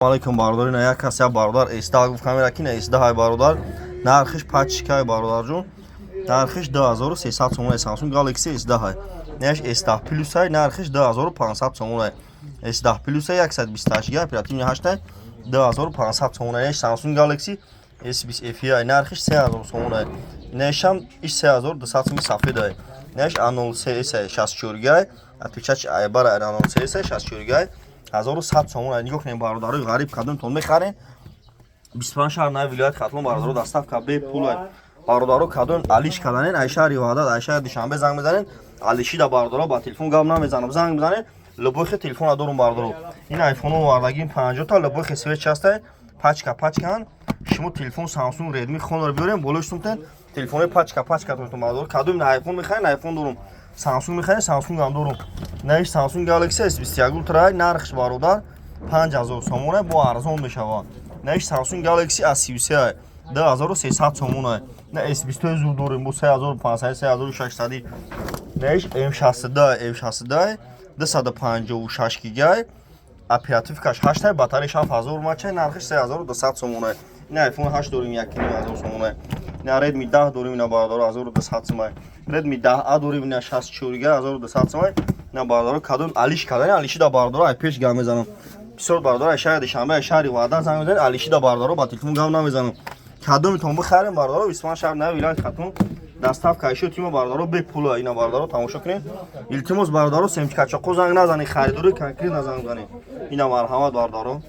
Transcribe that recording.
Алейкум, бародар. Ина як кас, як бародар S10 гуфт, камера ки на S10 ай, бародар. Нархиш пачка ай, бародарҷон. Нархиш 2300 сомон ай, Samsung Galaxy S10 ай. Наш S10 Plus ай, нархиш 2500 сомон ай. S10 Plus ай, 128 ГБ, оперативный 8 ай, 2500 сомон ай. Samsung Galaxy S20 FE ай, нархиш 3000 сомон ай. Нешам иш 3200 сомон, сафед ай. Неш A03s ай, 64 ГБ ай, отпечаток ай бара A03s ай, 64 ГБ ай. 1100 сомон ай. Нигоҳ кунед, бародарои ғариб, кадомтон мехарен? 25 шаҳр нави вилоят Хатлон, бародаро, доставка бепул ай. Бародаро, кадом алиш каданен ай шаҳри Ваҳдат, ай шаҳри Душанбе, занг мезанен. Алишида, бародаро, ба телефон гап намезанам, занг мезанен, любой хел телефона дорум, бародаро. Ин айфоно овардагим, 50 та, любой хел свет ҳастай, пачка пачкан. Шумо телефон Samsung, Redmi, Honor биёрем, болои сумтен телефонои пачка пачка тонтон, бародаро. Кадом айфон мехарен, айфон дорум, Samsung мехарен, Samsung ҳам дорум. Наиш Samsung Galaxy S21 Ultra, нархш, бародар, 5000 сомона, бо арзон мешавад. Наиш Samsung Galaxy A33, 2300 сомона. На S22 зур дорем, бо 3500, 3600. Наиш M62, M62, 256 гигай, оперативкаш 8, батареяш 7000 мАч, нархиш 3200 сомона. Ина iPhone 8 дорем, 1500 сомона. Ина Redmi 10 дорем, ина, бародаро, 1200 сомона. Redmi 10A дорем, ина, 64 гига, 1200 сомона. Ина, бародаро, кадом алиш кардани, алишида, бародаро, ай пеш гап мезанам. Бисёр бародаро ай шаҳри Душанбе, ай шаҳри Ваҳдат занг мезанед, алишида, бародаро, ба телефон гап намезанам. Кадомитон бихарем, бародаро, 25 шаҳр нави вилояти Хатлон доставка ишо тима, бародаро, бепула. Ина, бародаро, тамошо кунед. Илтимос, бародаро, семечкачоқо занг назанед, харидори конкретно занг занед. Ина, марҳамат, бародаро.